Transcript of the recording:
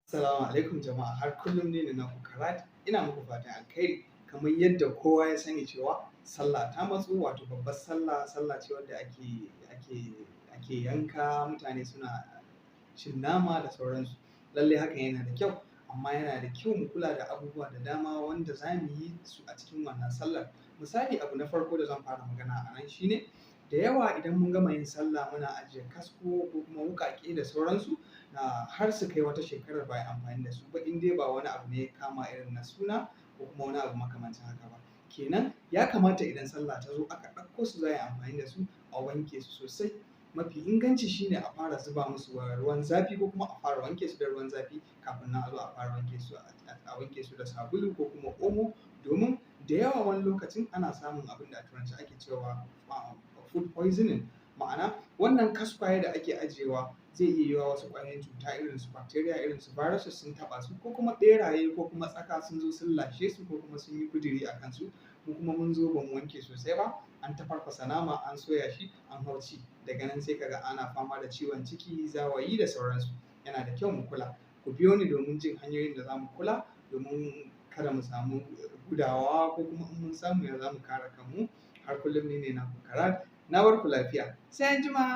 Assalamu alaikum jama'a, har kullum ni ne naku Karat. Ina muku fatan alkhairi. Kamar yadda kowa ya sani cewa sallah ta matso, wato babbar sallah, sallah ce wadda ake yanka, mutane suna cin nama da sauransu. Lallai hakan yana da kyau, amma yana da kyau mu kula da abubuwa da dama wanda za mu yi su a cikin wannan sallar. Misali, abu na farko da zan fara magana a nan shine, da yawa idan mun gama yin sallah muna ajiye kasko ko kuma wuƙaƙe da sauransu har su kai wata shekarar ba a yi amfani da su ba, in dai ba wani abu ne ya kama irin na suna ko kuma wani abu makamancin haka ba. Kenan ya kamata idan sallah ta zo aka ɗauko su za a yi amfani da su, a wanke su sosai. Mafi inganci shine a fara zuba musu ruwan zafi ko kuma a fara wanke su da ruwan zafi kafin nan a zo a fara wanke su a wanke su da sabulu ko kuma omo, domin da yawa wani lokacin ana samun abin da a turanci ake cewa food poisoning. Ma'ana, wannan kaskwaye da ake ajiyewa zai iya yiwuwa wasu ƙwayoyin cuta irin su bacteria, irin su viruses sun taɓa su, ko kuma ɓeraye ko kuma tsaka sun zo sun lashe su, ko kuma sun yi kuduri a kansu, ko kuma mun zo ba mu wanke sosai ba, an tafarfasa nama, an soya shi, an hau ci. Daga nan sai kaga ana fama da ciwon ciki, zawayi da sauransu. Yana da kyau mu kula. Ku biyo ni domin jin hanyoyin da za mu kula domin kada mu samu gudawa, ko kuma in mun samu ya za mu kare kanmu. Har kullum ni ne naku Karat. Na bar ku lafiya, sai anjima.